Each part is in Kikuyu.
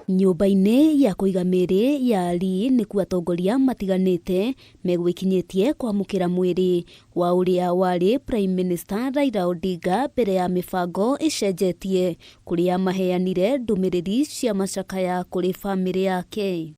Nyũmba-inĩ ya kũiga mĩĩrĩ ya Lee nĩkuo atongoria matiganĩte megwĩkinyĩtie kwamũkĩra mwĩrĩ wa ũrĩa warĩ Prime Minister Raila Odinga mbere ya mĩbango ĩcenjetie kũrĩa maheanire ndũmĩrĩri cia macakaya kũrĩ bamĩrĩ yake.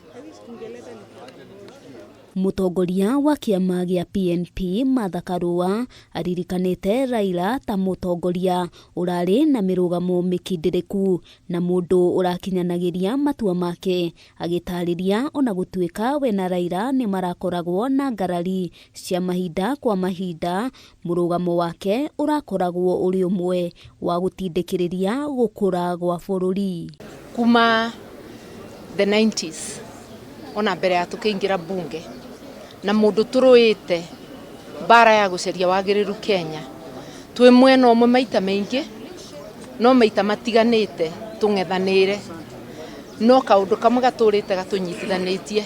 Mũtongoria wa kĩama gĩa PNP Martha Karua aririkanĩte Raila ta mũtongoria ũrarĩ na mĩrũgamo mĩkindĩrĩku na mũndũ ũrakinyanagĩria matua make, agĩtarĩria ona gũtuĩka we na Raila nĩ marakoragwo na ngarari cia mahinda kwa mahinda, mũrũgamo wake ũrakoragwo ũrĩ ũmwe wa gũtindĩkĩrĩria gũkũra gwa bũrũri. Kuma the 90s ona mbere ya tukiingira bunge na mundu turuite mbara ya guceria wagiriru Kenya, twi mwena umwe maita maingi no maita matiganite tung'ethanire, no kaundu kamwe gaturite gatunyitithanitie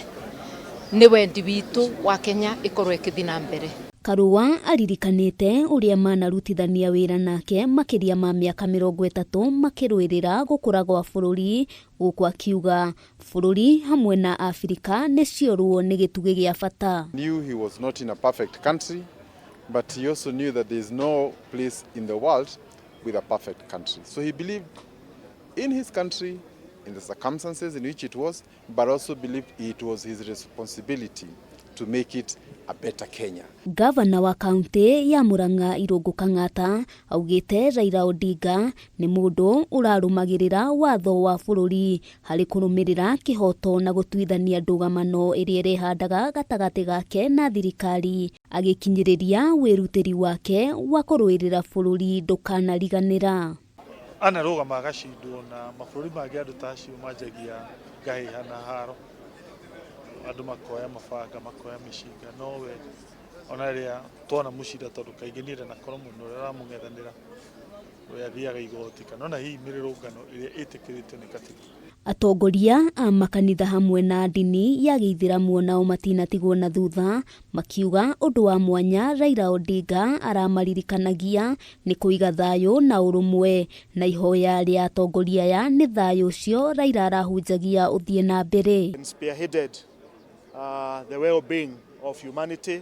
ni wendi witu wa Kenya ikorwo ikithi na mbere. Karua aririkanĩte ũrĩa manarutithania wĩra nake makĩria ma mĩaka 30 makĩrũĩrĩra gũkũra gwa bũrũri, gũkũ akiuga bũrũri hamwe na Afrika nĩ ciorwo nĩ gĩtugĩ gĩa bata. Knew he was not in a perfect country, but he also knew that there is no place in the world with a perfect country. So he believed in his country, in the circumstances in which it was, but also believed it was his responsibility to make it a better Kenya. Gavana wa kaunti ya Murang'a Irũngũ Kang'ata augĩte Raila Odinga nĩ mũndũ ũrarũmagĩrĩra watho wa bũrũri harĩ kũrũmĩrĩra kĩhoto na gũtuithania ndũgamano ĩrĩa ĩrehandaga gatagatĩ gake na thirikari, agĩkinyĩrĩria wĩrutĩri wake wa kũrũĩrĩra bũrũri ndũkanariganĩra. Anarũgama agacindwo na mabũrũri mangĩ, andũ ta acio manjagia ngahĩha na haro, andũ makoya mabanga, makoya mĩcinga, nowe ona rĩrĩa twona mũcinda, tondũ kaingĩ niĩ ndanakorwo mũno ũrĩa ũramũng'ethanĩra, we athiaga igoti kana ona hihi mĩrũrũngano ĩrĩa ĩtĩkĩrĩtio nĩ katiba. Atongoria a makanitha hamwe na ndini ya gĩithĩramu nao matinatigwo na thutha, makiuga ũndũ wa mwanya Raila Odinga aramaririkanagia nĩ kũiga thayũ na ũrũmwe, na ihoya rĩa atongoria aya nĩ thayũ ũcio Raila arahunjagia ũthiĩ na mbere. Spearheaded the well-being of humanity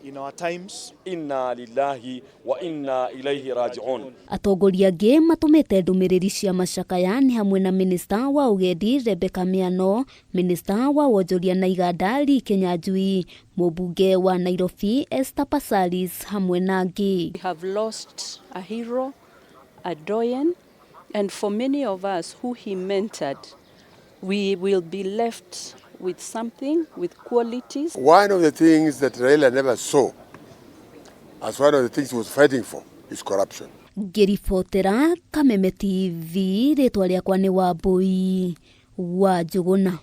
in our times. Inna lillahi wa inna ilaihi rajiun. Atongoria angĩ matũmĩte ndũmĩrĩri cia macakaya nĩ hamwe na minista wa ũgendi Rebecca Miano, minista wa wonjoria na iganda Lee Kinyanjui, mũmbunge wa Nairobi Esther Passaris hamwe na angĩ. We have lost a hero, a doyen, and for many of us who he mentored, we will be left with something, with qualities. One of the things that Raila never saw as one of the things he was fighting for is corruption. Ngĩribotera Kameme TV, rĩtwa rĩakwa nĩ Wambui wa Njũgũna.